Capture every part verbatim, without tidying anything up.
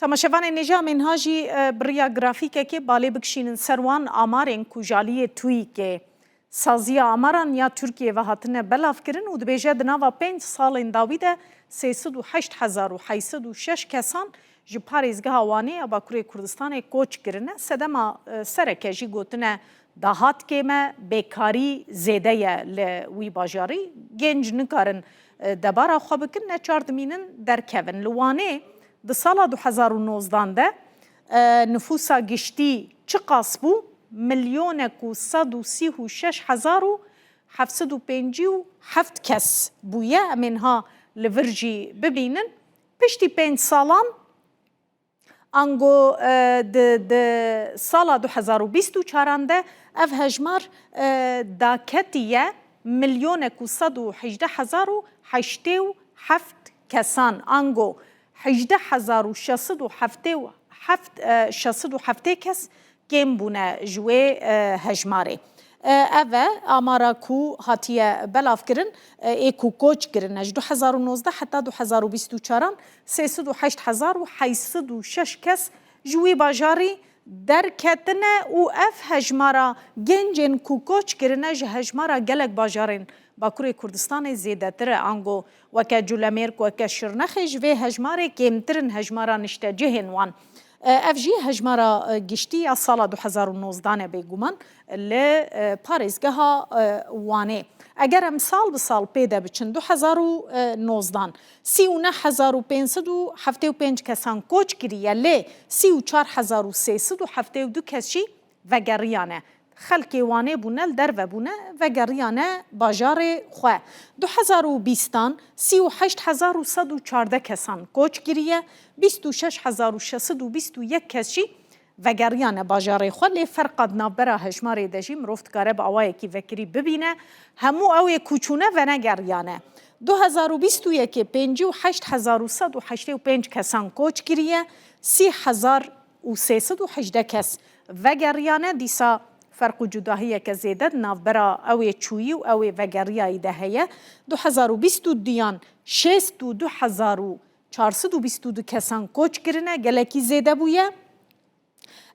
Temaşevanên hêja, em ê niha jî, e, bi riya grafîkekê balê bikişînin ser wan amarên ku ji aliyê TUÎKê, Saziya Amaran ya Tirkiyê ve hatine belavkirin û dibêje di nava pênc salên dawî de sê sed û heşt hezar û heyt sed û şeş kesan ji parêzgeha Wanê ya Bakurê Kurdistanê koç kirine. Sedema, e, sereke jî gotine dahat kêm e, bêkarî zêde ye li wî bajarî. Genc nikarin, e, debara xwe bikin, neçar dimînin derkevin. Li Wanê di sala du hezar û nozdan de, e, nifûsa giştî çiqas bû? Milyonek û sed û sî û şeş hezar û heft sed û pêncî û heft kes bûye. Em ê niha li vir jî bibînin. Piştî pênc salan, ango, e, di, di sala du hezar û bîst û çaran de ev hejmar, e, daketiye milyonek û sed û hejdeh hezar û heştê û heft kesan, ango hejdeh hezar û şeş sed û heftê û heft, e, şeş sed û heftê kes kêm bûne ji wê, e, hejmarê. E, ev e amara ku hatiye belavkirin, e, ê ku koç kirine. Ji du hezar û nozdeh heta du hezar û bîst û çaran sê sed û heşt hezar û heyt sed û şeş kes ji wî bajarî derketine û ev hejmara gencên ku koç kirine ji hejmara gelek bajarên Bakurê Kurdistanê zêdetir e. Ango weke Culemêrg, weke Şirnexê ji vê hejmarê kêmtir in hejmara niştecihên wan. E, ev jî hejmara, e, giştî ya sala du hezar û nozdan e bêguman li, e, parêzgeha, e, Wanê. Eger em sal bi sal pê de biçin, du hezar û nozdan sî û neh hezar û pênc sed û heftê û pênc kesan koç kiriye, lê sî û çar hezar û sê sed û heftê û du kes jî vegeriyane. Xelkê Wanê bûne, li derve bûne, vegeriyane bajarê xwe. Du hezar û bîstan sî û heşt hezar û sed û çardeh kesan koç kiriye, bîst û şeş hezar û şeş sed û bîst û yek kes jî vegeriyane bajarê xwe, lê ferqa di navbera hejmarê de jî mirov dikare bi awayekî vekirî bibîne. Hemû ew ê ku çûne venegeriyane. Du hezar û bîst û yekê pêncî û heşt hezar û sed û heştê û pênc kesan koç kiriye, sî hezar û sê sed û hejdeh kes vegeriyane. Dîsa ferq û cudahiyeke zêde di navbera ew ê çûyî û ew ê vegeriyayî de heye. Du hezar û bîst û duyan şêst û du hezar û çar sed û bîst û du kesan koç kirine, gelekî zêde bûye.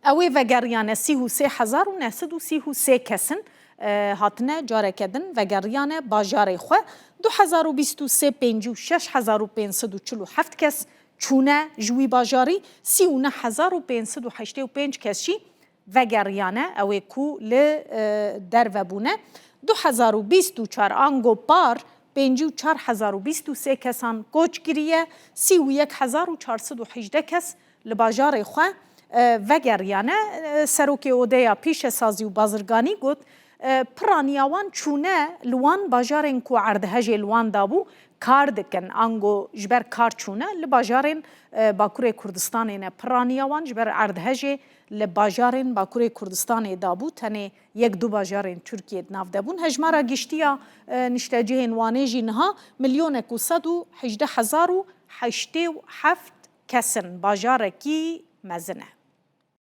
Ew ê vegeriyane sî û sê hezar û neh sed û sî û sê kes in, e, hatine careke din vegeriyane bajarê xwe. Du hezar û bîst û sê pêncî û şeş hezar û pênc sed û çil û heft kes çûne ji wî bajarî, sî û neh hezar û pênc sed û heştê û pênc kes jî vegeriyane, ew ê ku li, e, derve bûne. Du hezar û bîst û çar ango par pêncî û çar hezar û bîst û sê kesan koç kiriye, sî û yek hezar û çar sed û hejdeh kes li bajarê xwe, e, vegeriyane. E, Serokê Odeya Pîşesazî û Bazirganî got, e, piraniya wan çûne li wan bajarên ku erdhejê li wan dabû kar dikin. Ango ji ber kar çûne li bajarên, e, Bakurê Kurdistanê ne. Piraniya wan ji ber erdhejê li bajarên Bakurê Kurdistanê dabû. Tenê yek du bajarên Tirkiyê di nav de bûn. Hejmara giştî ya, e, niştecihên Wanê jî niha milyonek û sed û hejdeh hezar û heştê û heft kes in. Bajarekî mezin e.